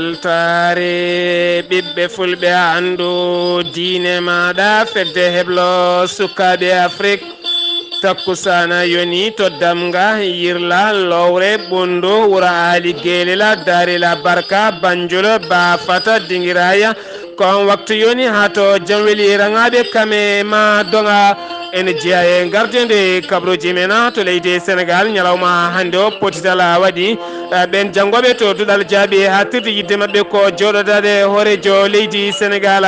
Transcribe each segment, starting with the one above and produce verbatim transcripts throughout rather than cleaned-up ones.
Weltaare ɓiɓɓe fulɓe, a anndu diine maaɗa, fedde heblo sukaaɓe Afrik. Takkusaana yoni to Damga, Yirla, Lowre, Ɓunndu, Wuro Aali, Geelila, Daarila, Barka, Banjul, Baafata, Dingiraaya. Ko on waktu yoni haa to Jamweli raŋaaɓe kame ma doŋa. Ene jeyaa e gardeende kabaruuji men to leydi Senegaal. Ñalawma hannde o, potital waɗi. Eh, ɓeen janngooɓe to duɗal jaaɓi haaɗtirde yiɗde maɓɓe ko jooɗodaade hooreejo leydi Senegaal,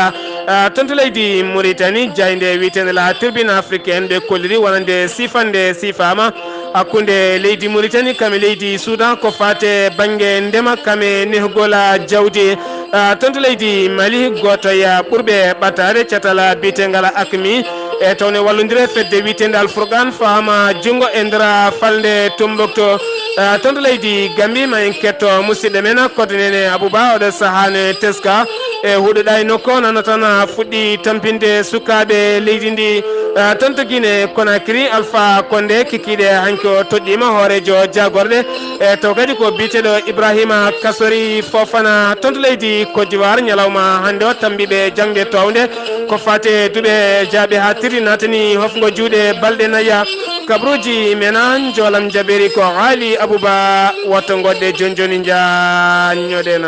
eh, toon to leydi Muritani, jaaynde wiyeteende La Tribune Africaine, ɓe kolliri wonande siifannde siifaama hakkunde leydi Muritani kame leydi Suudan ko faate bannge ndema kame nehgol jawdi. Ah, toon to leydi Mali, gooto e ɓurɓe ɓataade catal biyetengal AQMI, e tawne wallondire fedde wiyeteende Al Furqan faama junngo e nder falnde Tombouctou. Ah, toon to leydi Gambi, ma en ketto musidɗo men Kodnene Abouba, oɗo sahaa ne teska e huɗoɗa e nokku o, nana tan fuɗɗi tampinde sukaaɓe leydi ndi. Ah, toon to Guinée Conakry, Alpha Condé kikiiɗe hanki o toɗɗiima hooreejo jaagorɗe. E taw kadi ko biyeteeɗo Ibrahima Kasori Fofana toon to leydi Côte d'Ivoire, ñalawma hannde o tambiiɓe jaŋde toownde ko faate duɗe jaaɓi haaɗtirɗi naatani hofngo juuɗe balɗe naya. Kabaruuji men an, njoolam jabeeri ko Aali Abouba, watto ngoɗɗe jooni jooni njaanñoɗen.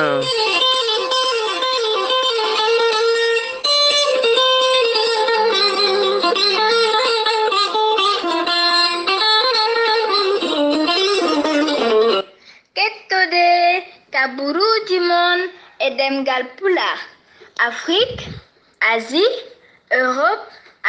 Kettode kabaruuji mon e ɗemngal Pulaar, Afrik, Asie, Europe,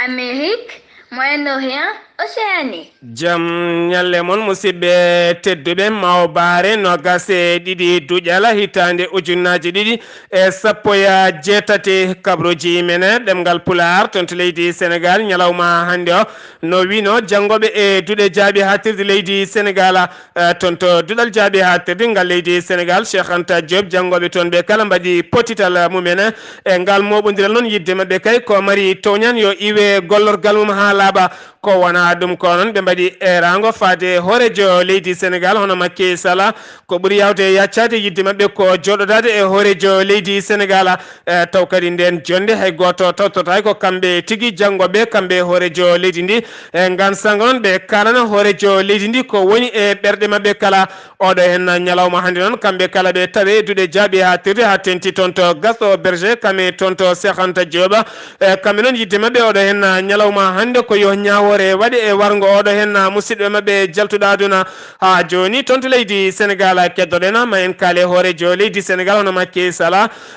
Amérique, Moyen-Orient, Océanie. Jam ñalle mon, musidɓe tedduɓe. Mawbaare noogas e ɗiɗi Duƴala, hitaande ujunnaaji ɗiɗi e sappo e jeetati, kabaruuji men e ɗemngal Pulaar toon to leydi Senegaal, ñalawma hannde o, no wiino janngooɓe e duɗe jaaɓi haaɗtirde leydi Senegaal, eh, toon to duɗal jaaɓi haaɗtirde ngal leydi Senegaal, Cheikh Anta Diop, janngooɓe toon ɓe kala mbaɗi potital mumen. E ngal mooɓondiral noon, yiɗde maɓɓe kay ko mari tooñan yo iwe gollorgal mum haa laaɓa. Ko wonaa ɗum ko noon, ɓe mbaɗi eeraango faade hooreejo leydi Senegaal, hono Macky Sall. Ko ɓuri yaawde yaccaade yiɗde maɓɓe ko jooɗodaade e hooreejo leydi Senegaal. E, taw kadi ndeen jonnde hay gooto tawtotaay ko kamɓe tigi janngo ɓe, kamɓe hooreejo leydi ndi. E, ngaan saanga noon ɓe kaalana hooreejo leydi ndi ko woni e ɓerɗe maɓɓe kala. Oɗo heen ñalawma hannde noon, kamɓe kala ɓe tawe e duɗe jaaɓi haaɗtirde haa teeŋti toon to Gaston Berger, kame toon to Cheikh Anta Diop. E, kamɓe noon yiɗde maɓɓe oɗo heen ñalawma hannde ko yo ñaawoore waɗe e warngo oɗo heen musidɓe maɓɓe jaltuɗo aduna. Haa jooni toon to leydi Senegaal, keddoɗen ma en kaale hooreejo leydi Senegaal hono Macky Sall.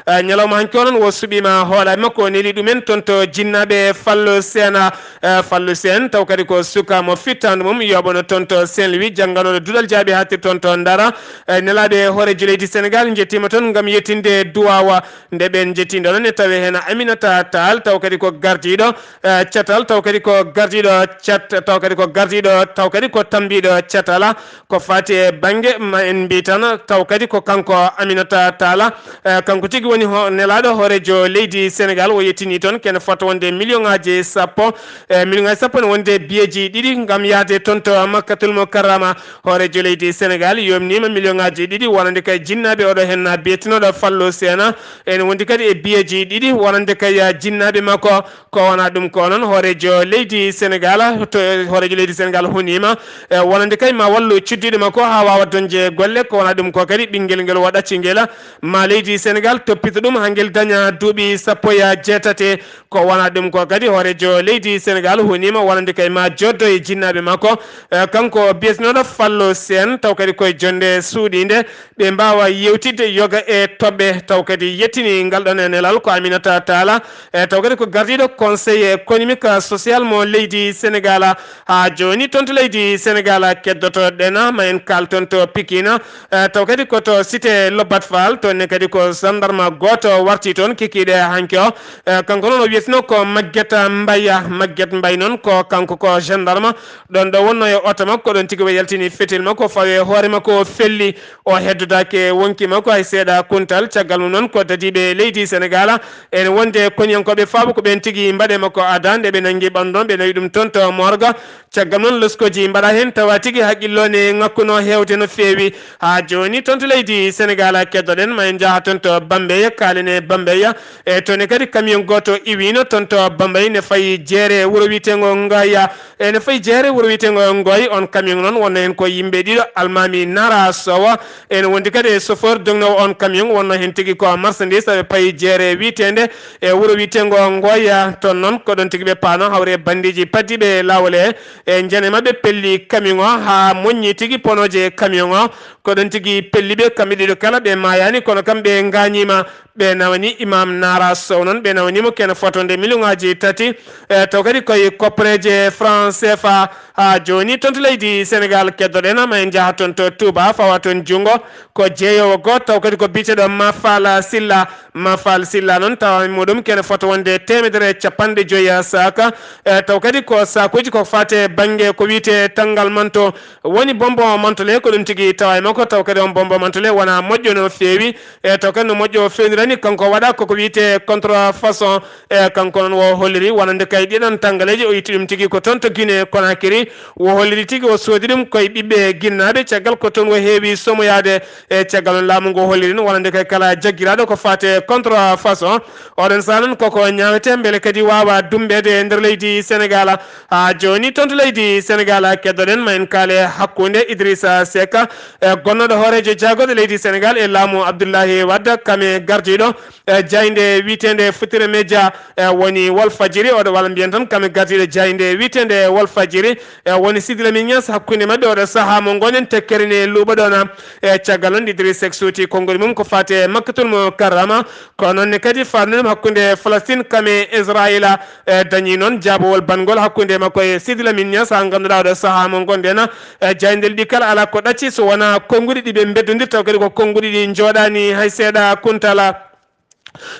E, ñalawma hanki o noon o suɓiima hoolaaɓe makko, o neli ɗumen toon to jinnaaɓe Fallou Sène. Eh, Fallou Sène, taw kadi ko suka mo fittaandu mum yooɓano toon to Saint-Louis, jannganooɗo duɗal jaaɓi haaɗtirde toon to Ndar. Eh, nelaaɓe hooreejo leydi Senegaal njettiima toon ngam yettinde duwaawa. Nde ɓeen njettindo noon, e tawi heen Aminata Tall, taw kadi ko gardiiɗo, eh, catal, taw kadi ko gardiiɗo cat-, taw kadi ko gardiiɗo, taw kadi ko tammbiiɗo catal. Ko faati e bannge, ma en mbiy tan, taw kadi ko kanko Aminata Tall, eh, kanko tigi woni ho-, nelaaɗo hooreejo leydi Senegaal. O yettinii toon kene fota wonde million ŋaaji sappo, eh, million ŋaaji sappo ne wonde biyeeji ɗiɗi ngam yahde toon to Makkatul Mukarrama. Hooreejo leydi Senegaal yomniima million ŋaaji ɗiɗi wonande kay jinnaaɓe oɗo heen biyetenooɗo Fallou Sène. Ene wondi kadi e biyeeji ɗiɗi wonande kay jinnaaɓe makko. Ko wonaa ɗum ko noon, hooreejo leydi Senegaal, to, hooreejo leydi Senegaal huniima, e, wonande kay ma wallu cuddiiɗo makko haa waawa dañde golle. Ko wonaa ɗum ko kadi ɓinngel ngel o ɗaccingel, ma leydi Senegaal toppito ɗum haa ngel daña duuɓi sappo e jeetati. Ko wonaa ɗum ko kadi, hooreejo leydi Senegaal huniima wonande kay ma jooddo e jinnaaɓe makko. E, kanko biyetenooɗo Fallou Sène, taw kadi koye jonnde suuɗiinde. Ɓe mbaawa yeewtidde yoga e toɓɓe, taw kadi yettini ngal ɗon e nelal ko Aminata Tall, e taw kadi ko gardiiɗo Conseil économique social mo leydi Senegaal. Haa jooni toon to leydi Senegaal keddotoɗen, ma en kaal toon to Pikine, e taw kadi ko to cité Lobatt Fall, toon ne kadi ko gendarme gooto warti toon kikiiɗe hanki o. E, kanko noon o wiyeteno ko Maguette Mbaye. Maguette Mbaye noon ko kanko ko gendarme. Ɗon ɗo wonno e oto makko, ɗon tigi o yaltini fetel makko, fawi e hoore makko, o felli. O heddodaake wonki makko hay seeɗa kuntal. Caggal mum noon, ko dadiiɓe leydi Senegaal, ene wonde koniyankooɓe faabo ko ɓeen tigi mbaɗe makko ada. Nde ɓe nanngi ɓanndu ɗon, ɓe nawi ɗum toon to morgue. Caggal noon, loskooji mbaɗa heen, tawa tigi haqqillo ne ŋakkuno heewde no feewi. Haa jooni, toon to leydi Senegaal, keddoɗen, ma en njaha toon to Bambeya, kaalen e Bambeya. E toon ne kadi, camion gooto iwiino toon to Bambeya, ne fayi jeere wuro wiyeteengo Ngoya. E ne fayi jeere wuro wiyeteengo Ngoya, on camion noon wonno heen ko yimɓe ɗiɗo, almaami Nara Sowa. Ene wondi kadi e chauffeur dognoowo on camion, wonno heen tigi ko marchandise, aɓe payi jeere wiyeteende e wuro wiyeteengo Ngoya. Toon noon, ko ɗoon tigi ɓe paano, hawri e banndeeji paddiiɓe e laawol he. E njane maɓɓe pelli camion o haa moññi tigi ponooje camion o. Ko ɗoon tigi pelli ɓe, kamɓe ɗiɗo kala ɓe maayaani, kono kam ɓe ngaañiima. Ɓe nawani Imam Nara Sow noon, ɓe nawani mo kene fotonde million ŋaaji tati. E taw kadi koye koppareeje franc C F A. Haa jooni, toon to leydi Senegaal, keddoɗen, ma en njaha toon to Touba, fawa toon junngo. Ko jeeyoowo gooto, taw kadi ko biyeteeɗo Mafal Silla. Mafal Silla noon, tawa e muɗum kene fota wonde teemedere e capanɗe joyi saaka. E taw kadi ko saakuuji ko faate bannge ko wiyetee tanngal manto, woni bonbon manto le, ko ɗum tigi tawa e makko, taw kadi on bonbon manto le wonaa moƴƴo no feewi. E taw kadi no moƴƴo feewnirani, kanko waɗa koko wiyetee contrefaçon. E kanko noon, wo holliri wonande kay ɗiɗon tanngaleeji, o itti ɗum tigi ko toon to Guinée Conakry. Wo holliri tigi o soodi ɗum koye ɓiɓɓe ginnaaɓe, caggal ko toon wo heewi somoyaade. E caggal noon, laamu ngu holliri no wonande kay kala jaggiraaɗo ko faate contrefaçon. Oɗon sahaa noon, koko ñaawetee mbele kadi waawa dummbeede e nder leydi Senegaal. Haa jooni, toon to leydi Senegaal, keddoɗen, ma en kaale hakkunde Idrissa Seck, e gonnooɗo hooreejo jaagorɗe leydi Senegaal e laamu Abdoulaye Wade, kam e gardiiɗo, e jaaynde wiyeteende Futurs Médias, e woni Walfadjiri, oɗo walla mbiyen tan kam e gardiiɗo jaaynde wiyeteende Walfadjiri, e woni Sidy Lamine Niass, hakkunde maɓɓe oɗo sahaa mo ngonɗen tekkere ne luuɓa ɗoon. E caggal noon, Idrissa Seck suuti konngol mum ko faate Makkatul Mukarrama, ko noon ne kadi faatnde ɗum hakkunde Falastin kam e Israayiila. E dañi noon jaabawol banngol hakkunde makko e Sidy Lamine Niass, haa ngannduɗaa oɗo sahaa mo ngonɗen, e jaayndeeji ɗi kala alaa ko ɗacci so wonaa konnguɗi ɗi ɓe mbeddondirta, kadi ko konnguɗi ɗi njooɗaani hay seeɗa kuntala.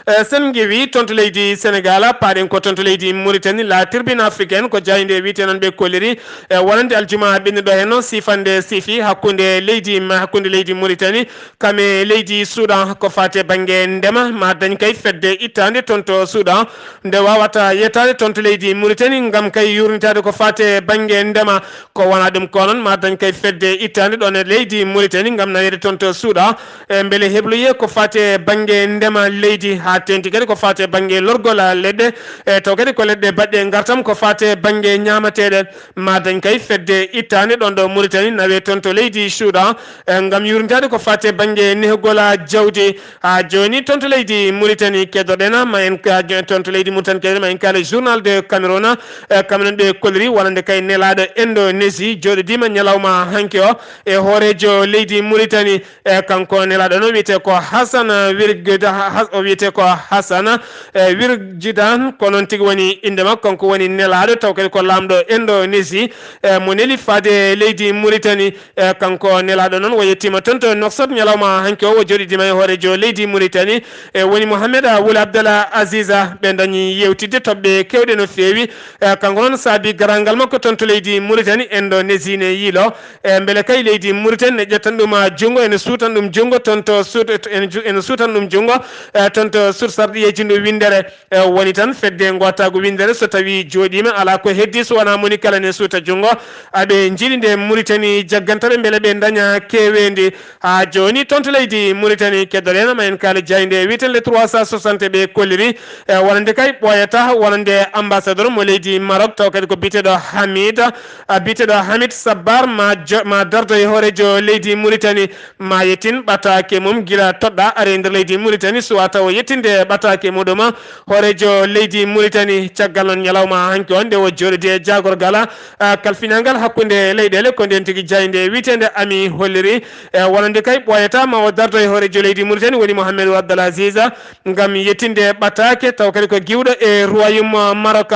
E sen ngewi toon to leydi Senegaal, paaɗen ko toon to leydi Mauritanie, La Tribune Africaine, ko jaaynde wiyetee noon ɓe kolliri, e wonande aljuma ɓennuɗo heen noon, sifande sifi hakkunde leydi ma, hakkunde leydi Mauritanie kam e leydi Soudan, ko faate bannge ndema, ma dañ kay fedde ittaande toon to Soudan, nde waawata yettaade toon to leydi Mauritanie, ngam kay yuurnitaade ko faate bannge ndema. Ko wonaa ɗum ko noon, ma dañ kay fedde ittaande ɗoon e leydi Mauritanie, ngam naweede toon to Soudan, e mbele hebloyee ko faate bannge ndema leydi, haa teeŋti kadi ko faate bannge lorgol leɗɗe, e taw kadi ko leɗɗe baɗɗe ngartam ko faate bannge ñaamateeɗe. Ma dañ kay fedde ittaande ɗoon ɗo Mauritanie, nawee toon to leydi Soudan, e ngam yuurnitaade ko faate bannge nehgol jawdi. Haa jooni, toon to leydi Mauritanie, keddoɗen, ma en ka-, toon to leydi Mauritanie, keddoɗen, ma en kaale Journal du Cameroun, e kam noon ɓe kolliri wonande kay nelaaɗo Indonésie jooɗodiima ñalawma hanki o e hooreejo leydi Mauritanie. E kanko nelaaɗo noon wiyetee ko Hassan Wirgida, Has-, o wiyetee ko Hassan, e, Wirgida, ko noon tigi woni innde makko. Kanko woni nelaaɗo, taw kadi ko laamɗo Indonésie, e, mo neli faade leydi Mauritanie. E, kanko nelaaɗo noon, o yettiima toon to Nouakchott ñalawma hanki o, o jooɗidiima e hooreejo leydi Mauritanie, e, woni Mohamed Wul Abdallah Aziza. Ɓe dañi yeewtidde toɓɓe keewɗe no feewi. E, kanko noon saabi garaangal makko toon to leydi Mauritanie, Indonésie ne yiilo. E, mbele kay leydi Mauritanie ne ƴettan ɗum, a, junngo, ene suutan ɗum junngo toon to suut-, ene ju-, ene suutan ɗum junngo, e, toon to suut sarɗiyeeji ndu winndere. E, woni tan fedde ngootaagu winndere, so tawii jooɗiima, alaa ko heddii so wonaa moni kala ne suuta junngo. Aɓe njiɗi nde Mauritanie jagganta ɓe mbele ɓe ndaña keeweendi. Haa jooni, toon to leydi Mauritanie, keddoɗen, ma en kaale jaaynde wiyeten Les trois cent soixante ɓe kolliri, e, wonande kay ɓooyata wonande ambassadeur mo leydi Maroc, taw kadi ko biyeteeɗo Hamid, a, biyeteeɗo Hamid Sabbar ma jo-, ma dardo e hooreejo leydi Mauritanie, ma yettin ɓataake mum gila toɗɗa are nder leydi Mauritanie, suwa taw yettinde ɓataake muɗum hooreejo leydi Mauritanie. Caggal noon, ñalawma hanki o, nde o jooɗodi e jaagorgal, a, kalfinangal hakkunde leyɗeele, ko ndeen tigi jaaynde wiyeteende Ami holliri, e, wonande kay ɓooyata ma o dardo e hooreejo leydi Mauritanie, woni Mohamed Abdel Aziz, ngam yettinde ɓataake, taw kadi ko giwɗo e Royaume Maroc.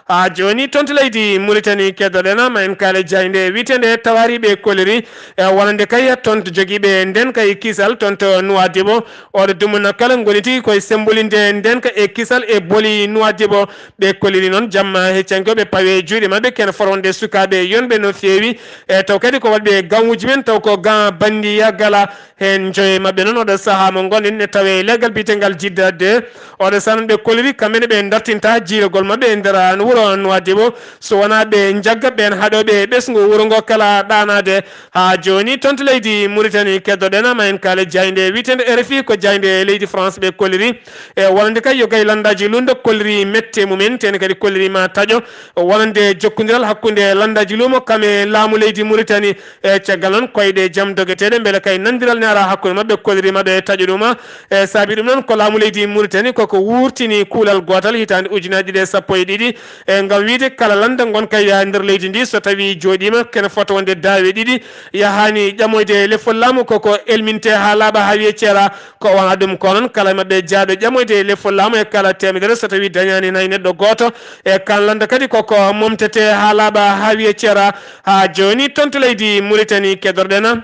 Haa jooni, toon to leydi Mauritanie, keddoɗen, ma en kaale jaaynde wiyeteende Tawari ɓe kolliri, e, wonande kay toon to jogiiɓe ndeen kay kisal toon to Nouadhibou. Oɗo dumunna kala ngoni tigi koye sembolinde ndenka e kisal e boli Nouadhibou. Ɓe kolliri noon jamma heccanke o ɓe pawe juuɗe maɓɓe, kene fota wonde sukaaɓe yonɓe no feewi. E taw kadi ko waɗɓe gawuuji men, taw ko gan bandiya gala. Heen joyo e maɓɓe noon, oɗo sahaa mo ngonɗen, ne tawe e leggal biyetengal Jidda deux. Oɗo sahaa noon ɓe kolliri kamɓe ne ɓe dartinta jiiragol maɓɓe e nder an wuro Nouadhibou. So wonaa ɓe njagga ɓeen haɗooɓe ɓesngu wuro ngo kala ɗaanaade. Haa jooni toon to leydi Mauritanie keddoɗen ma en kaale jaaynde wiyeteende R F I, ko jaaynde leydi France ɓe kolliri. E wonande kay yo gay lanndaaji luulndo kolliri mette mumen, tene kadi kolliri ma taƴo. Wonande jokkondiral hakkunde lanndaaji luumo kam e laamu leydi Mauritanie. E caggal noon koyɗe jam dogeteeɗe mbele kay nanndiral ne ara hakkunde maɓɓe, kolliri maɓɓe taƴo ɗuma. E saabi ɗum noon ko laamu leydi Mauritanie koko wuurtini kuulal gootal hitaande ujunaaji ɗiɗi e sappo e ɗiɗi. E ngam wiyde kala lannda ngonka e nder leydi ndi so tawi jooɗiima kene fota wonde daawe ɗiɗi, yahaani ƴamoyde lefol laamu koko elminte haa laaɓa haa wiye ceera. Ko wona ɗum ko noon kala maɓɓe jaaɗo ƴamoyde lefol laamu e kala teemedere so tawi dañaani hay neɗɗo gooto. E kan lannda kadi koko momtete haa laaɓa haa wiye ceera. Haa jooni toon to leydi Mauritanie keddoɗen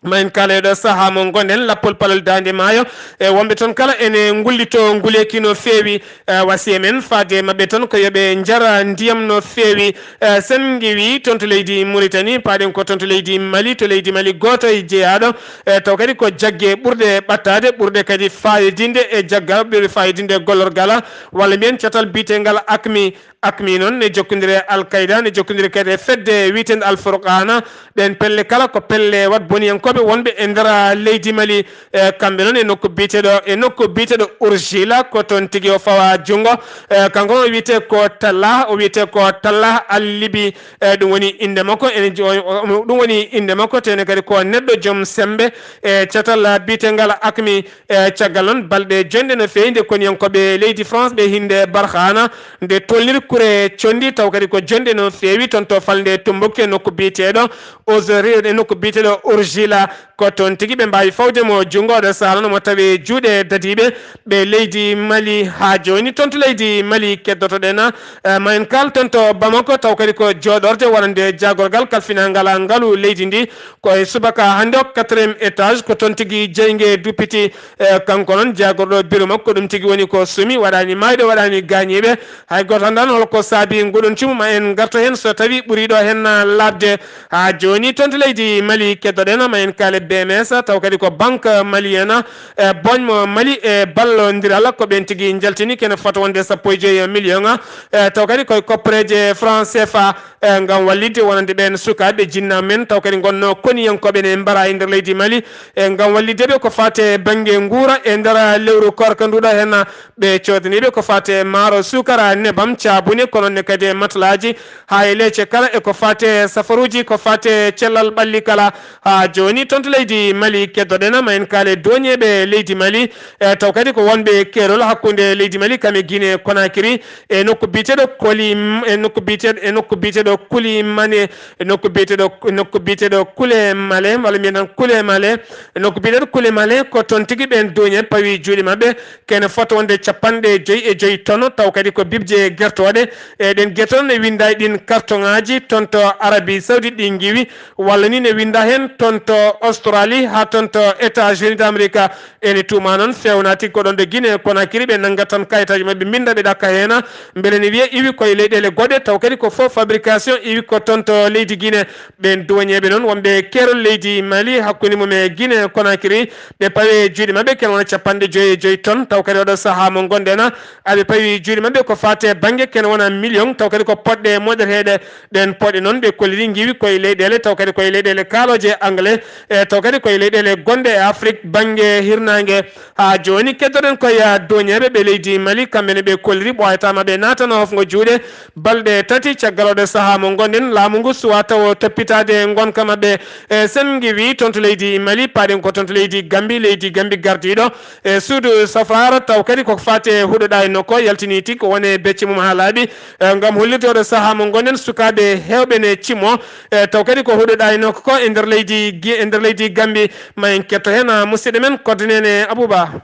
ma en kaale ɗo sahaa mo ngonɗen lappol palol daande maayo. E wonɓe toon kala ene ngullito nguleeki no feewi. E wasiya men faade maɓɓe toon ko yo ɓe njara ndiyam no feewi. E sen ngewi toon to leydi Mauritanie, paaɗen ko toon to leydi Mali, to leydi Mali gooto e jeyaaɗo. E taw kadi ko jagge ɓurɗe ɓattaade, ɓurɗe kadi faayodinde e jaggal, ɓurɗe faayodinde gollorgal, walla mbiyen catal biyetengal akmi. Akmi noon ne jokkondiri e Al Qaeda, ne jokkondiri kadi e fedde wiyeteende Al Furqana. Ɗeen pelle kala ko pelle wat boniyankooɓe wonɓe e nder leydi Mali. E kamɓe noon e nokku biyeteeɗo, e nokku biyeteeɗo Urjila, ko toon tigi o fawa junngo. E kanko noon o wiyetee ko Talla, o wiyetee ko Talla Al Libi. E ɗum woni innde makko, ene jo-, o-, o-, ɗum woni innde makko, tene kadi ko neɗɗo joom semmbe e catal biyetengal akmi. E caggal noon balɗe jonɗe no feewi nde koniyankooɓe leydi France ɓe hinnde Barkhane nde tolniri kure conndi, taw kadi ko jonɗe no feewi toon to falnde Tombouctou e nokku biyeteeɗo Ozori, e nokku biyeteeɗo Urjila. Ko toon tigi ɓe mbaawi fawde mo junngo, oɗo sahaa noon omo tawi juuɗe dadiiɓe ɓe leydi Mali. Haa jooni toon to leydi Mali keddotoɗen. E ma en kaal toon to Bamako, taw kadi ko jooɗorde wonande jaagorgal kalfinaangal ngalu leydi ndi. Ko e subaka hannde o, quatrième étage, ko toon tigi jeynge duppiti. E, kanko noon jaagorɗo biro makko, ɗum tigi woni ko sumi, waɗaani maayɓe, waɗaani gaañiiɓe. Hay gooto anndaano hol ko saabi nguɗon cumu, ma en ngarto heen so tawi ɓuriiɗo heen laaɓde. Haa jooni toon to leydi Mali keddoɗen, ma en kaale B M S, taw kadi ko banque malienne, e, boñmo Mali e ballondiral, ko ɓeen tigi njaltini kene fota wonde sappo e joyi million. E, taw kadi koye koppareeje franc C F A. E, ngam wallitde wonande ɓeen sukaaɓe jinnaaɓe men, taw kadi ngonnoo koniyankooɓe ne mbara e nder leydi Mali. E, ngam wallitde ɓe ko faati e bannge nguura e nder lewru koorka ndu ɗo heen, ɓe coodanii ɓe ko faati e maaro, suukara, nebam, caabune, ko noon ne kadi e matalaaji, haa e leece kala, e ko faati e safaruuji, ko faati e cellal ɓalli kala. Haa jooni toon to leydi Mali keddoɗen, ma en kaale dooñeeɓe leydi Mali, e, taw kadi ko wonɓe keerol hakkunde leydi Mali kam e Guinée Conakry. E nokku biyeteeɗo Koli, e nokku biyeteeɗo, e nokku biyeteeɗo Kulimane, e nokku biyeteeɗo, e nokku biyeteeɗo Kulemale, walla mbiyen tan Kulemale, e nokku biyeteeɗo Kulemale, ko toon tigi ɓeen dooñe pawi juuɗe maɓɓe, kene fota wonde capanɗe joyi e joyi ton, taw kadi ko bibje gertooɗe, e ɗeen gertooɗe ne winnda e ɗiin kartoŋaaji toon to Arabie Saoudite ɗi ngiwi, walla ni ne winnda heen toon to Australie haa toon to États-Unis d'Amérique. Ene tuuma noon feewnaaki ko ɗoon ɗo Guinée Conakry, ɓe nanngat tan kayitaaji maɓɓe, mbinnda ɓe ɗakka heen. Mbele ne wiyee iwi koye leyɗeele goɗɗe, taw kadi ko faux fabrication iwi ko toon to leydi Guinée. Ɓeen duwañeeɓe noon wonɓe keerol leydi Mali hakkunde mum e Guinée Conakry, ɓe pawe juuɗe maɓɓe ken wona capanɗe joyi e joyi ton, taw kadi oɗo sahaa mo ngonɗen, aɓe pawi juuɗe maɓɓe ko faate bannge ken wona million, taw kadi ko poɗɗe moɗeteeɗe. Ɗeen poɗɗe noon ɓe kolliri ngiwi koye leyɗeele, taw kadi koye leyɗeele kaalooje anglais, e taw kadi koye leyɗeele gonɗe e Afrik bannge hirnaange. Haa jooni keddoɗen koye dooñeeɓe ɓe leydi Mali, kamɓe ne ɓe kolliri ɓooyata ma ɓe naatano hofngo juuɗe balɗe tati caggal oɗo sahaa mo ngonɗen. Laamu ngu suwa tawo toppitaade ngonka maɓɓe. E sen ngiwi toon to leydi Mali, paaɗen ko toon to leydi Gambi, leydi Gambi gardiiɗo e suudu safaara, taw kadi ko faate huɗoɗa e nokko, yaltini tigi ko wone becce mum haa laaɓi. E, ngam hollirde oɗo sahaa mo ngonɗen, sukaaɓe heewɓe ne cimo. E, taw kadi ko huɗoɗa e nokko ko e nder leydi Gi-, e nder leydi Gambi. Ma en ketto heen, a, musidɗo men, Kodneene Abouba.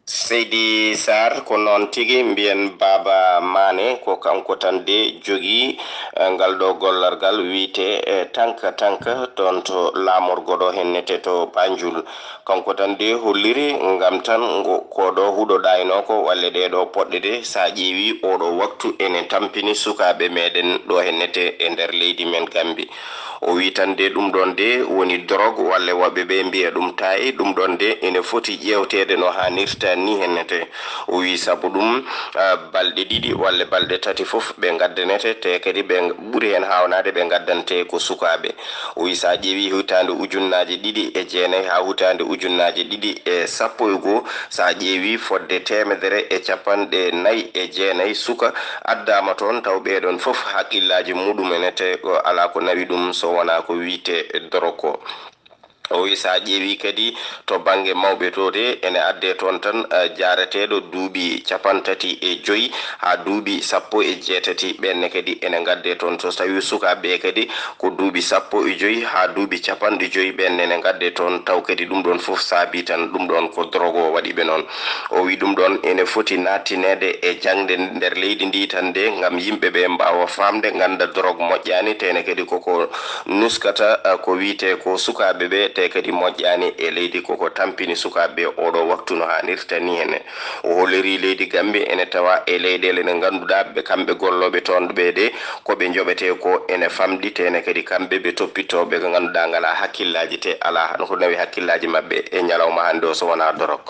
Seydi Saar, ko noon tigi, mbiyen Baaba Maane, ko kanko tan de jogii, eh, ngal ɗo gollargal wiyte, eh, Tanka Tanka, toon to laamorgo ɗo hennete to Banjul. Kanko tan de holliri ngam tan ngo, ko ɗo huɗo ɗaynoo ko, walle ɗee ɗo poɗɗe de, so a ƴeewi oo ɗo waktu ene tampini sukaaɓe meɗen ɗo hennete e nder leydi men Gambi. O wi tan de ɗum ɗon de woni dorog, walla woɓɓe ɓe mbiya ɗum taay, ɗum ɗon de ene foti ƴeewteede no haanirta ni hennete. O wi sabu ɗum, ah, balɗe ɗiɗi walla balɗe tati fof ɓe ngaddanete, te kadi ɓe ɓuri heen haawnaade ɓe ngaddante ko sukaaɓe. O wi so a ƴeewi hitaande ujunnaaje ɗiɗi e jeenayi haa hitaande ujunnaaje ɗiɗi e sappo e goo, so a ƴeewi fodde teemedere e capanɗe nayi e jeenayi suka addaama toon, taw ɓee ɗoon fof haqqillaaji muɗum ene te ko alaa ko nawi ɗum so wonaa ko wiyte dorog ko. O wi so a ƴeewi kadi to bannge mawɓe to de, ene addee toon tan, eh, jaareteeɗo duuɓi capantati e joyi haa duuɓi sappo e jeetati, ɓeen ne kadi ene ngaddee toon. So tawi sukaaɓe ɓe kadi ko duuɓi sappo e joyi haa duuɓi capanɗe joyi, ɓeen ne ene ngaddee toon, taw kadi ɗum ɗoon fof saabii tan ɗum ɗoon ko dorog o waɗi ɓe noon. O wi ɗum ɗoon ene foti naattineede e jaŋde nder leydi ndi tan de, ngam yimɓe ɓe mbaawa faamde, ngannda dorog moƴƴaani, te ne kadi koko nuskata, ah, ko wiyte ko sukaaɓe ɓe, te kadi moƴƴaani e leydi, koko tampini sukaaɓe ɓe oo ɗo waktu no haanirta ni henne. O holliri leydi Gambi ene tawa e leyɗeele ɗe ngannduɗaa ɓe kamɓe gollooɓe toon ɓe de, ko ɓe njoɓetee ko ene famɗi, te ne kadi kamɓe ɓe toppitooɓe ko ngannduɗaa ngalaa hakkillaaji te alaa hano ko nawi hakkillaaji maɓɓe e ñalawma hannde o so wonaa dorog.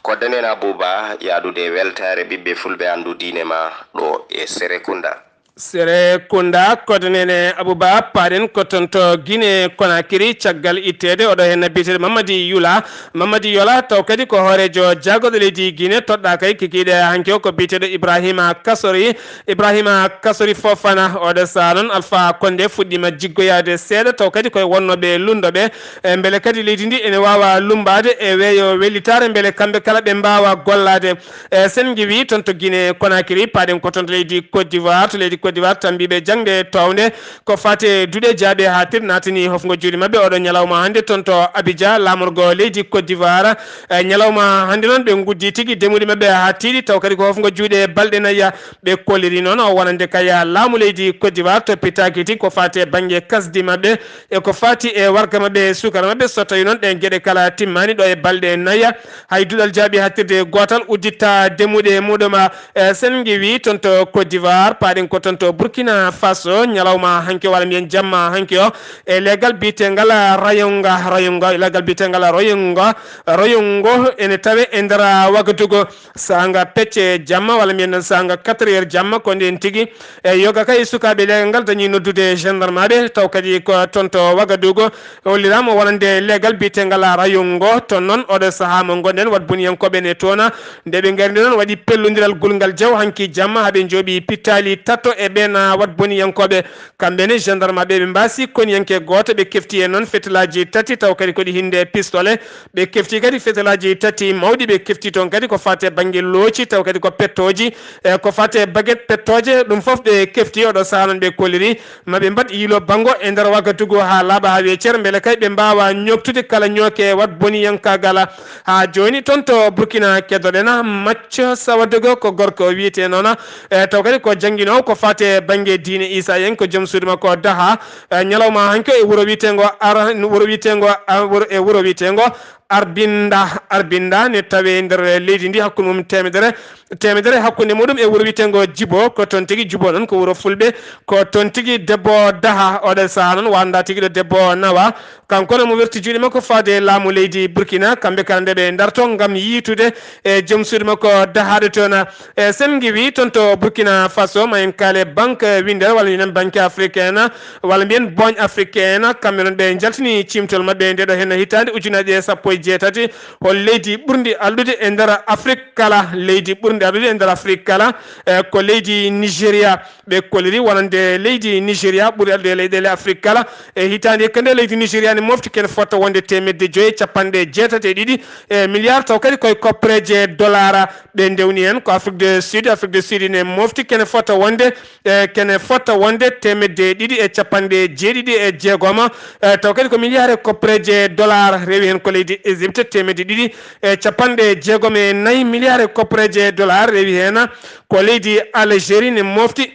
Koddanen Abuba yaadude e weltaare ɓiɓɓe fulɓe anndu diine ma ɗo e Serekunda. Serekunda, koɗo nene Abouba, paaɗen ko toon to Guinée Conakry, caggal itteede oɗo heen biyeteeɗo Mamadi Yula. Mamadi Yola, taw kadi ko hooreejo jaagorɗe leydi Guinée, toɗɗaa kay kikiiɗe hanki o ko biyeteeɗo Ibrahima Kasori. Ibrahima Kasori Fofana, oɗo sahaa noon Alpha Condé fuɗɗiima jiggoyaade seeɗa, taw kadi koye wonnooɓe lunndoɓe. E mbele kadi leydi ndi ene waawa lummbaade e weeyo wellitaare, mbele kamɓe kala ɓe mbaawa gollaade. E, sen ngiwii toon to Guinée Conakry, paaɗen ko toon to leydi Côte d'Ivoire. To leydi Côte d'Ivoire, tammbiiɓe jaŋde toownde ko faati e duɗe jaaɓi haa tir naatani hofngo juuɗe maɓɓe oɗo ñalawma hannde toon to Abidjan, laamorgo leydi Côte d'Ivoire. E, ñalawma hannde noon, ɓe nguddii tigi demuɗi maɓɓe haa tiiɗi, taw kadi ko hofngo juuɗe balɗe nayi ɓe kolliri noon. O wonande kay laamu leydi Côte d'Ivoire toppitaaki tigi ko faati e bannge kasdi maɓɓe e ko faati e warga maɓɓe e suukara maɓɓe. So tawii noon ɗeen geɗe kala timmaani ɗo e balɗe nayi, hay duɗal jaaɓi haaɗtirde gootal uddittaa demuɗe muɗum. E, sen ngiwii toon to Côte d'Ivoire, paaɗen ko toon to Burkina Faso, ñalawma hanki o, walla mbiyen jamma hanki o, e leegal biyeteengal Rayonga, Rayonga, e leegal biyeteengal Royonga, Royongo ene tawee e nder Wagadugu, saanga pecce jamma, walla mbiyen noon saanga quatre heures jamma, ko ndeen tigi. E, yoga kay sukaaɓe leegal ngal dañii noddude gendarmaaɓe, taw kadi ko toon to Wagadugu. Holliraama wonande leegal biyeteengal Rayongo. Toon noon, oɗo sahaa mo ngonɗen, waɗ boniyankooɓe ne toona. Nde ɓe ngardi noon, waɗi pellondiral gulngal jaw hanki jamma, haa ɓe njooɓi pittaali tato e ɓeen, ah, waɗ boniyankooɓe. Kamɓe ne, gendarmaaɓe ɓe mbaasi koniyanke gooto, ɓe kefti heen noon fetelaaji tati, taw kadi ko ɗi hinnde pistolet. Ɓe kefti kadi fetelaaji tati mawɗi, ɓe kefti toon kadi ko faati e bannge looci, taw kadi ko pettooji, e ko faati e baget pettooje, ɗum fof ɓe kefti. Oɗo sahaa noon ɓe kolliri ma ɓe mbaɗ yilo banngo e nder Wagadugu haa laaɓa haa weecer, mbele kay ɓe mbaawa ñoogtude kala ñooke waɗ boniyankaagal. Haa jooni toon to Burkina keddoɗen, Macco Sawadogo ko gorko o wiyetee noon, e taw kadi ko jannginoowo ko faati e bannge diine Isa en, ko joom suudu makko Daha. E, ñalawma hanki o e wuro wiyeteengo Ar-, wuro wiyeteengo, a, wuro, e wuro wiyeteengo Arbinda, Arbinda ne tawee nder leydi ndi, hakkunde mum teemedere, teemedere hakkunde muɗum e wuro wiyeteengo Jibo. Ko toon tigi Jibo noon, ko wuro fulɓe, ko toon tigi debbo Daha, oɗo sahaa noon wanda tigi ɗo debbo Nawa. Kanko ne mo werti juuɗe makko faade laamu leydi Burkina, kamɓe kala nde ɓe darto ngam yiitude e joom suudu makko dahaaɗo toon. E, sen ngiwii toon to Burkina Faso, ma en kaale Banque Winndere, walla mbiyen Banque Africaine, walla mbiyen Boñ Africaine, kamɓe noon ɓe njaltini ciimtol maɓɓe nde ɗo heen hitaande ujunaaji ɗiɗi e sappo e jeetati, hol leydi ɓurndi alɗude e nder Afrik kala, leydi ɓurndi alɗude e nder Afrik kala, e, ko leydi Nigeria. Ɓe kolliri wonande leydi Nigeria ɓuri alɗude e leyɗeele Afrik kala. E hitaande hikka nde, leydi Nigeria ne mofti kene fota wonde teemedde joyi e capanɗe jeetati e ɗiɗi e milliard, taw kadi koye koppereeje dollar ɓe ndewni heen. Ko Afrique du Sud, Afrique du Sud ne mofti kene fota wonde, e, kene fota wonde teemedde ɗiɗi e capanɗe jeeɗiɗi e jeegom, e, taw kadi ko milliard e koppereeje dollar. Rewi heen ko leydi Égypte, teemedde ɗiɗi e capanɗe jeegom e nayi milliards e kopporeeje dollar. Rewi heen ko leydi Algérie ne mofti.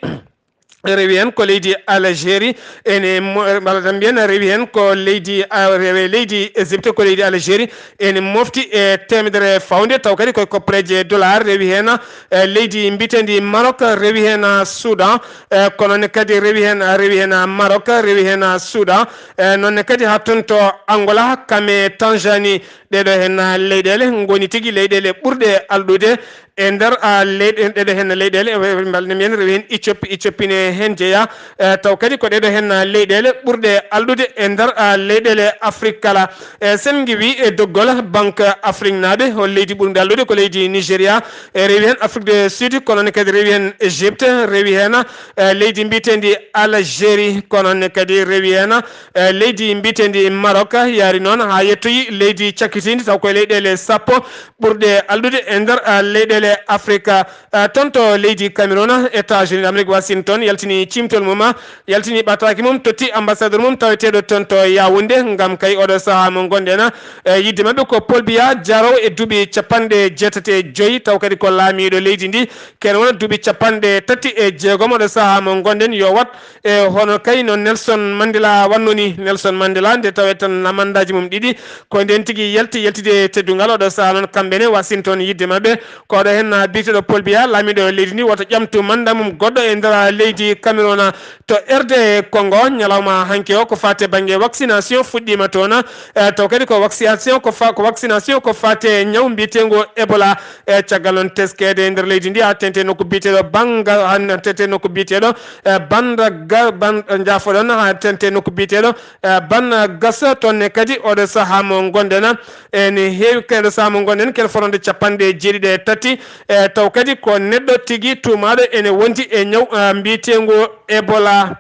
Rewi heen ko leydi Algérie ene mo-, walla tan mbiyen rewi heen ko leydi, a, rewe leydi Égypte, ko leydi Algérie ene mofti e teemedere fawnde, taw kadi koye kopporeeje dollar. Rewi heen, e, leydi mbitendi Maroc, rewi heen Soudan, e, kono ne kadi rewi heen, rewi heen Maroc, rewi heen Soudan, e, noon ne kadi haa toon to Angola, kam e Tanzanie. Ɗeɗo heen leyɗeele ngoni tigi leyɗeele ɓurɗe alɗude e nder, a, leyɗe, ɗeɗo heen leyɗeele, e, mbalɗe mbiyen rewi heen Éthiopie, Éthiopie ne heen jeyaa, e, taw kadi ko ɗeɗo heen leyɗeele ɓurɗe alɗude e nder, a, leyɗeele Afrique kala. E, sen ngiwi e doggol Banque Afrique naaɓe, hol leydi ɓurndi alɗude ko leydi Nigeria, e, rewi heen Afrique du Sud, kono ne kadi rewi heen Égypte, rewi heen, e, leydi mbitendi Algérie, kono ne kadi rewi heen, e, leydi mbitendi Maroc, yaari noon haa yettoyi leydi cakkitindi, taw koye leyɗeele sappo ɓurɗe alɗude e nder, a, leyɗeele Afrique. A, toon to leydi Cameroun, États-Unis d'Amérique Washington yaltini ciimtol mum, yaltini ɓataaki mum, totti ambassadeur mum taweteeɗo toon to Yaoundé, ngam kay oɗo sahaa mo ngonɗen, e, yidde maɓɓe ko Paul Biya, jaarowo e duuɓi capanɗe jeetati e joyi, taw kadi ko laamiiɗo leydi ndi, kene wona duuɓi capanɗe tati e jeegom oɗo sahaa mo ngonɗen, yo wat e hono kay no Nelson Mandela wanno ni. Nelson Mandela, nde tawee tan lamandaaji mum ɗiɗi, ko ndeen tigi yalti, yaltide e teddungal. Oɗo sahaa noon, kamɓe ne, Washington yidde maɓɓe, ko oɗo heen biyeteeɗo Paul Biya, laamiiɗo leydi ndi, wota ƴamtu manda mum goɗɗo e nder leydi Cameroun. To R D Congo, ñalawma hanki o, ko faate bannge vaccination fuɗɗiima toon. E, taw kadi ko vaccination, ko fa-, ko vaccination, ko faate ñaw mbiyeteengo Ebola. E, caggal noon teskeede e nder leydi ndi, haa tente nokku biyeteeɗo Banga, haa tente nokku biyeteeɗo, e, Banda Ga-, Ban-, njaafoɗon, haa tente nokku biyeteeɗo, e, Ban Gasa, toon ne kadi oɗo sahaa mo ngonɗen, ene heewi, kadi oɗo sahaa mo ngonɗen, kene fotande capanɗe jeeɗiɗi e tati, e, taw kadi ko neɗɗo tigi tuumaaɗo ene wondi e ñaw, e, mbiyeteengo Ebola.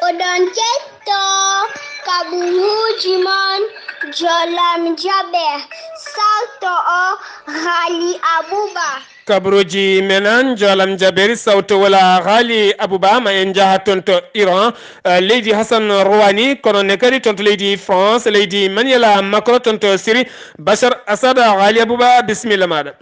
Oɗon ketto kaɓuruuji mon, Jolam Jaɓe, sarto o Haali Abuba. Kaɓuruuji men an, Jolam Jaɓeeri, sawto wala Haali Abuba, ma en njaha toon to Iran, eh, leydi Hassan Rouhani, kono ne kadi toon to leydi France, leydi Emmanuel Macron, toon to Syrie, Bachar Assad, Haali Abuba, bisimilla maaɗa.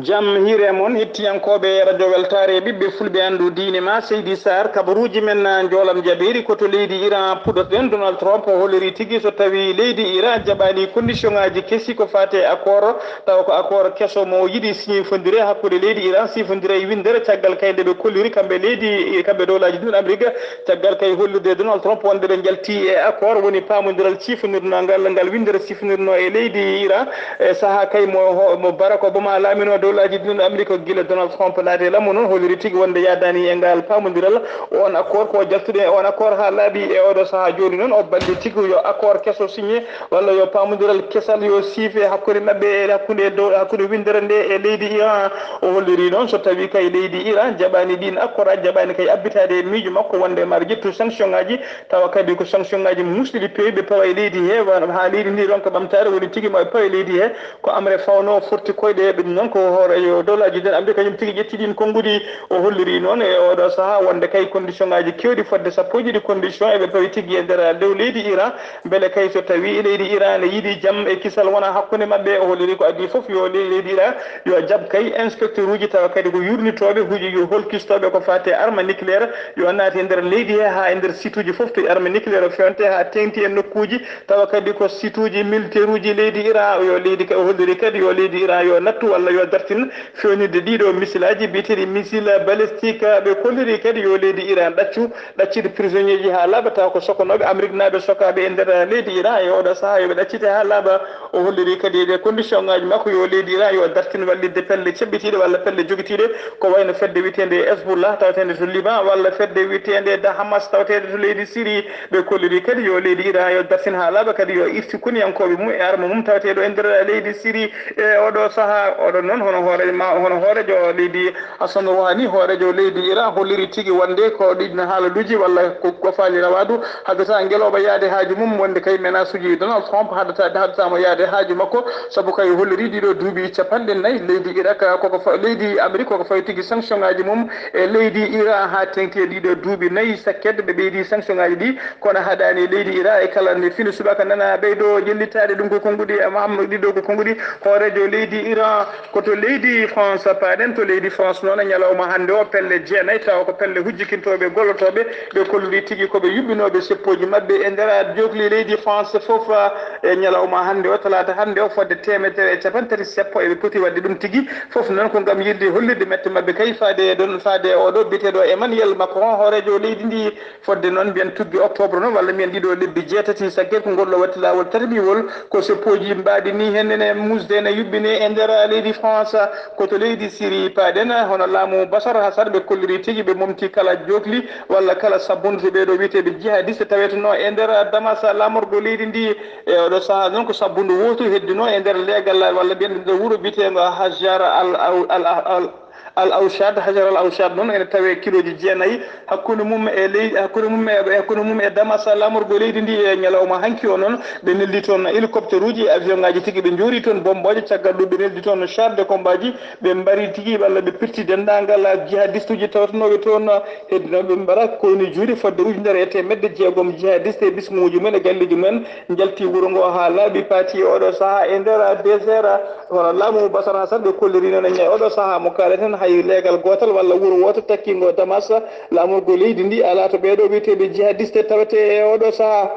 Jam hiire mon, hettiyankooɓe Radio Weltaare, ɓiɓɓe fulɓe anndu diine ma, Seydi Sarr, kabaruuji men na njoolam jabeeri ko to leydi Iran puɗotoɗen. Donald Trump o holliri tigi so tawi leydi Iran jaɓaani condition ŋaaji kesi ko faate accord, tawa ko accord keso mo yiɗi siifondire hakkunde leydi Iran, siifondire e winndere caggal kay nde ɓe kolliri kamɓe leydi, kamɓe dowlaaji ɗin Amerika, caggal kay hollirde Donald Trump wonde ɓe njalti e accord, woni paamondiral ciifondirnoo ngal, ngal winndere siifondirnoo e leydi Iran. E sahaa kay mo, mo Barack Obama laaminoo dowlaaji ɗin Amerika gila Donald Trump naati e lamu noon, holliri tigi wonde yaadaani e ngal paamondiral. Oon accord ko jaltuɗen e oon accord haa laaɓi e ooɗoo sahaa jooni noon, o balli tigi yo accord keso signé walla yo paamondiral kesal yo siife hakkunde maɓɓe e hakkunde dow, hakkunde winndere nde e leydi Iran. O holliri noon so tawii kay leydi Iran jaɓaani ɗiin accord aji, jaɓaani kay abbitaade e miijo makko wonde maɗa ƴettu sanction ŋaaji, tawa kadi ko sanction ŋaaji musɗiɗi peewɗi ɓe pawa e leydi he, wa-, haa leydi ndi ronka ɓamtaare, woni tigi ma ɓe pawa e leydi he. Ko amre fawno forti koyɗe, ɓe ɗum noon ko hooreejo dowlaaji ɗin Amerika kañum tigi ƴetti ɗiin konnguɗi. O holliri noon e ooɗoo sahaa wonde kay condition ŋaaji keewɗi fodde sappo e ɗiɗi condition eɓe pawi tigi e nder dow leydi Iran, mbele kay so tawii leydi Iran ne yiɗi jam e kisal wona hakkunde maɓɓe. O holliri ko adii fof yo le-, leydi Iran yo jaɓ kay inspecteur uji tawa kadi ko yurnitooɓe huji yo holkistooɓe ko faate arme nucléaire, yo naat e nder leydi he haa e nder site uji fof to arme nucléaire o fewnte haa teeŋti e nokkuuji tawa kadi ko site uji militaire uji leydi Iran. Yo leydi ka-, o holliri kadi yo leydi Iran yo nattu walla yo dartin fewnirde ɗiɗo missile aji biyeteeɗi missile balistique. Ɓe kolliri kadi yo leydi Iran ɗaccu ɗaccide prisonnier ji haa laaɓa, tawa ko sokonooɓe Ameriknaaɓe sokaaɓe e nder leydi Iran e ooɗoo sahaa yo ɓe ɗaccite haa laaɓa. O holliri kadi e ɗee condition ŋaaji makko yo leydi Iran yo dartin wallitde pelle ceɓɓitiiɗe walla pelle jogitiiɗe ko wayno fedde wiyeteende Hezbollah taweteende to Liban walla fedde wiyeteende da Hamas taweteende to leydi Syrie. Ɓe kolliri kadi yo leydi Iran yo dartin haa laaɓa kadi yo irtu koniyankooɓe mum e arme mum taweteeɗo e nder leydi Syrie e ooɗoo sahaa. Oɗon noon Hono hoore ma, hono hooreejo leydi Hassan Rouhani, hooreejo leydi Iran, holliri tigi wonde ko ɗiin haalaluuji walla ko, ko faali rawaadu, haddata ngelooba yaade haaju mum, wonde kay menasuuji Donald Trump haddata, haddata mo yaade haaju makko, sabu kay holliri ɗiɗo duuɓi capanɗe nayi leydi Irak, koko fa-, leydi Amerik koko fawi tigi sanction ngaaji mum e leydi Iran haa teŋti e ɗiɗo duuɓi nayi sakket ɓe ɓeydi sanction ngaaji ɗi, kono haɗaani leydi Iran e kala nde fini subaka nana ɓeydo ƴellitaade ɗum ko konnguɗi, e Mahammad ɗiɗo ko konnguɗi, hooreejo leydi Iran ko to leydi France, paaɗen to leydi France noon e ñalawma hannde o pelle jeenayi, tawa ko pelle hujjikintooɓe gollotooɓe, ɓe kolliri tigi ko ɓe yuɓɓinooɓe seppooji maɓɓe e nder jookli leydi France fof, e ñalawma hannde o, talaata hannde o, fodde teemedere e capanɗe tati seppo eɓe poti waɗde ɗum tigi, fof noon ko ngam yiɗde hollirde mette maɓɓe kay faade e ɗon, faade e oɗo biyeteeɗo Emmanuel Macron, hooreejo leydi ndi. Fodde noon, mbiyen tuggi octobre noon, walla mbiyen ɗiɗo lebbi jeetati, saggee ko ngol ɗo watti laawol tataɓiwol, ko seppooji mbaɗi ni, heen ene musde, ene yuɓɓini e nder leydi France, ko to leydi Syrie paaɗen, hono laamu Bashar Assad, ɓe kolliri tigi, ɓe momti kala jookli walla kala sabbundu to ɓeeɗo wiyeteeɓe jihadiste tawetenoo e nder Damas, laamorgo leydi ndi. E oɗo sahaa noon, ko sabbundu wootu heddinoo e nder leegal, walla mbiyen nder wuro biyeteengo Hajar al, al, al, al, Al Awshad, Hajar Al Awshad noon ene tawee kilooji jeenayi hakkunde mum e ley-, hakkunde mum e, hakkunde mum e Damas, laamorgo leydi ndi. E ñalawma hanki o noon, ɓe neldi toon hélicoptère uji e avion ngaaji tigi, ɓe njoori toon bombooje, caggal ɗum ɓe neldi toon char de combat ji, ɓe mbari tigi walla ɓe pirti denndaangal jihadiste uji tawatanooɓe toon, heddinooɓe ɓe mbara koyni juuɗe fodde ujunere e teemedde jeegom jihadiste e bismuuji mumen e galleeji mumen njalti wuro ngo haa laaɓi, paati e oɗo sahaa e nder désert. Hono laamu Bashar Assad ɓe kolliri noon e ña-, oɗo sahaa mo kaaleten, hay leegal gootal walla wuro wooto takkiingo Damas, laamorgo leydi ndi, alaa to ɓeeɗo wiyeteeɓe jihadiste tawetee e oɗo sahaa.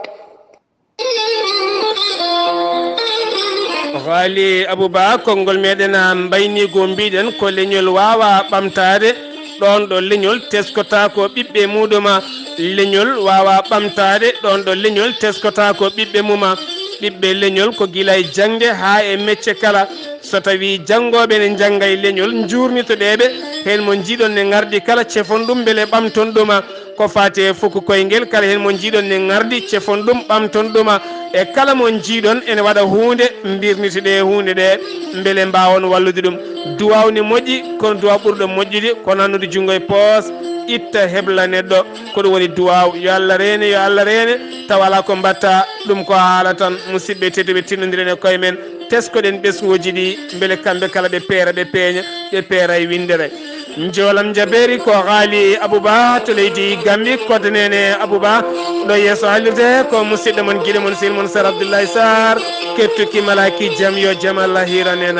Ghali Abouba, konngol meɗen a mbayni go mbiɗen ko leñol waawa ɓamtaade ɗoon ɗo leñol teskota ko ɓiɓɓe muɗuma. Leñol waawa ɓamtaade ɗoon ɗo leñol teskota ko ɓiɓɓe muma. Ɓiɓɓe leñol ko gila e jaŋde haa e mecce kala. So tawii janngooɓe ne njannga e leñol, njuurnitoɗee ɓe, heen mo njiiɗon ne ngardi kala, cefon ɗum mbele ɓamton ɗuma. Ko faati e fuku koyngel, kala heen mo njiiɗon ne ngardi, cefon ɗum, ɓamton ɗuma. E kala mo njiiɗon ene waɗa huunde, mbirnitoɗee huunde ɗe, mbele mbaawon wallude ɗum. Duwaaw ne moƴƴi, kono duwaaw ɓurɗo moƴƴude ko nannude junngo e poos, itta hebla neɗɗo. Ko ɗum woni duwaaw. Yo Allah reene, yo Allah reene, tawa alaa ko mbaɗta, ɗum ko haala tan. Musidɓe tedduɓe, tinnondiren e koye men, teskoɗen ɓesnguuji ɗi, mbele kamɓe kala ɓe peera, ɓe peeña, ɓe peera e winndere. Njoolam njabeeri ko Ghali Abouba to leydi Gambi, koddanene Abouba. Ɗo yeeso haalirde ko musidɗo mon, giɗo mon, sehil mon, Sar Abdoulaye Sarr, kettuki malaaki jam, yo jam Allah hiiran en.